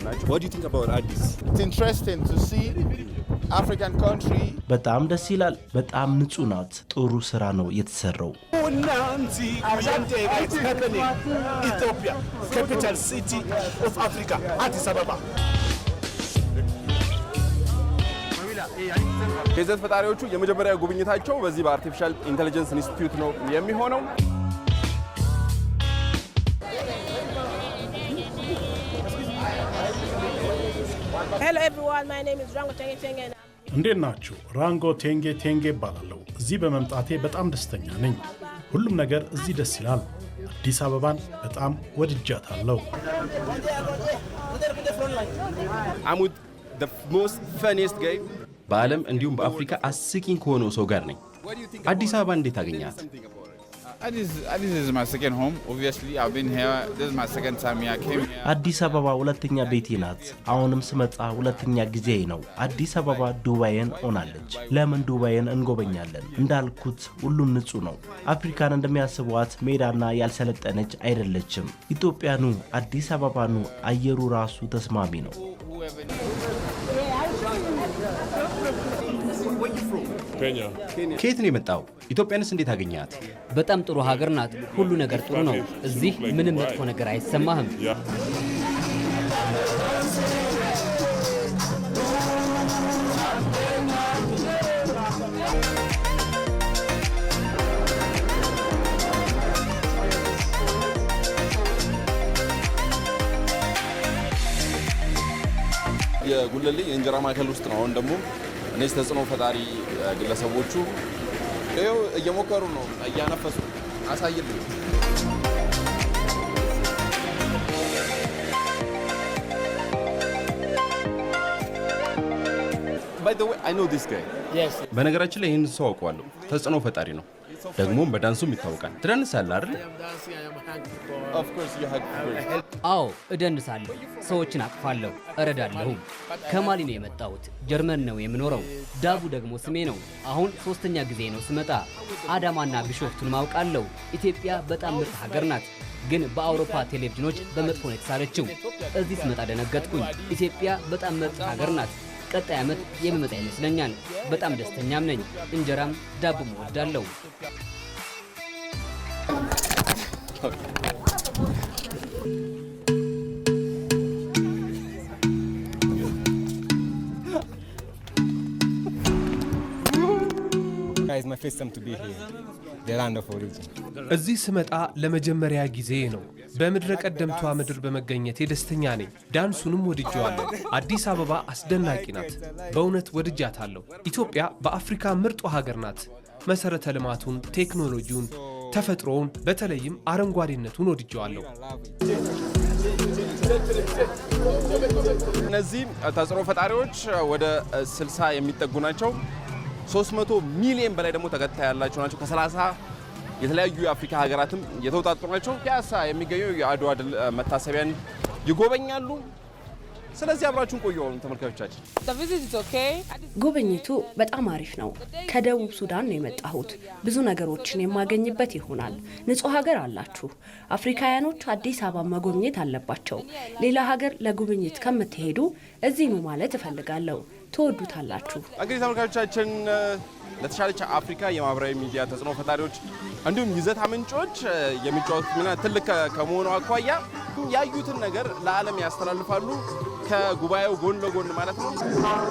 ናቸው። What do you think about Addis? It's interesting to see African country. በጣም ደስ ይላል። በጣም ንጹህ ናት። ጥሩ ስራ ነው የተሰራው። It's happening. Ethiopia, capital city of Africa, Addis Ababa. የይዘት ፈጣሪዎቹ የመጀመሪያ ጉብኝታቸው በዚህ በ Artificial Intelligence Institute ነው የሚሆነው። Hello everyone, my name is Rango Tenge Tenge and እንዴት ናችሁ? ራንጎ ቴንጌ ቴንጌ እባላለሁ። እዚህ በመምጣቴ በጣም ደስተኛ ነኝ። ሁሉም ነገር እዚህ ደስ ይላል። አዲስ አበባን በጣም ወድጃታለሁ። I'm with the most funniest guy. በዓለም እንዲሁም በአፍሪካ አስቂኝ ከሆነው ሰው ጋር ነኝ። አዲስ አበባ እንዴት አገኘሃት? Addis is my second home. Obviously, I've been here. This is my second time here. I came here. አዲስ አበባ ሁለተኛ ቤቴ ናት። አሁንም ስመጣ ሁለተኛ ጊዜ ነው። አዲስ አበባ ዱባይን ሆናለች። ለምን ዱባይን እንጎበኛለን? እንዳልኩት ሁሉም ንጹህ ነው። አፍሪካን እንደሚያስቧት ሜዳና ያልሰለጠነች አይደለችም። ኢትዮጵያ ኑ፣ አዲስ አበባ ኑ። አየሩ ራሱ ተስማሚ ነው። ከየት ነው የመጣኸው? ኢትዮጵያንስ እንዴት አገኘሃት? በጣም ጥሩ ሀገር ናት። ሁሉ ነገር ጥሩ ነው። እዚህ ምንም መጥፎ ነገር አይሰማህም። የጉለሌ የእንጀራ ማዕከል ውስጥ ነው። አሁን ደግሞ እነዚህ ተጽዕኖ ፈጣሪ ግለሰቦቹ ይኸው እየሞከሩ ነው፣ እያነፈሱ። አሳይልኝ። By the way, I know this guy. በነገራችን ላይ ይህን ሰው አውቀዋለሁ። ተጽዕኖ ፈጣሪ ነው። ደግሞም በዳንሱም ይታወቃል። ትደንሳለህ አይደል? Of course you hug people. አዎ፣ እደንሳለሁ፣ ሰዎችን አቅፋለሁ፣ እረዳለሁም። ከማሊ ነው የመጣሁት። ጀርመን ነው የምኖረው። ዳቡ ደግሞ ስሜ ነው። አሁን ሶስተኛ ጊዜ ነው ስመጣ። አዳማና ቢሾፍቱን አውቃለሁ። ኢትዮጵያ በጣም ምርጥ ሀገር ናት፣ ግን በአውሮፓ ቴሌቪዥኖች በመጥፎ ነው የተሳለችው። እዚህ ስመጣ ደነገጥኩኝ። ኢትዮጵያ በጣም ምርጥ ሀገር ናት። ቀጣይ ዓመት የምመጣ ይመስለኛል። በጣም ደስተኛም ነኝ። እንጀራም ዳቦም እወዳለሁ። It's my first time to be here, the land of origin. እዚህ ስመጣ ለመጀመሪያ ጊዜ ነው። በምድረ ቀደምቷ ምድር በመገኘቴ ደስተኛ ነኝ። ዳንሱንም ወድጄዋለሁ። አዲስ አበባ አስደናቂ ናት። በእውነት ወድጃታለሁ። ኢትዮጵያ በአፍሪካ ምርጧ ሀገር ናት። መሠረተ ልማቱን፣ ቴክኖሎጂውን፣ ተፈጥሮውን፣ በተለይም አረንጓዴነቱን ወድጄዋለሁ። እነዚህ ተጽዕኖ ፈጣሪዎች ወደ 60 የሚጠጉ ናቸው። 300 ሚሊዮን በላይ ደግሞ ተከታይ ያላቸው ናቸው። ከ30 የተለያዩ የአፍሪካ ሀገራትም የተውጣጡ ናቸው። ፒያሳ የሚገኘው የአድዋ ድል መታሰቢያን ይጎበኛሉ። ስለዚህ አብራችሁን ቆዩ አሁን ተመልካቾቻችን። The visit is okay. ጉብኝቱ በጣም አሪፍ ነው። ከደቡብ ሱዳን ነው የመጣሁት። ብዙ ነገሮችን የማገኝበት ይሆናል። ንጹህ ሀገር አላችሁ። አፍሪካውያኖች አዲስ አበባ መጎብኘት አለባቸው። ሌላ ሀገር ለጉብኝት ከምትሄዱ እዚህ ኑ ማለት እፈልጋለሁ። ትወዱታላችሁ። እንግዲህ ተመልካቾቻችን፣ ለተሻለች አፍሪካ የማህበራዊ ሚዲያ ተጽዕኖ ፈጣሪዎች እንዲሁም ይዘት አመንጪዎች የሚጫወቱት ሚና ትልቅ ከመሆኑ አኳያ ያዩትን ነገር ለዓለም ያስተላልፋሉ። ከጉባኤው ጎን ለጎን ማለት ነው።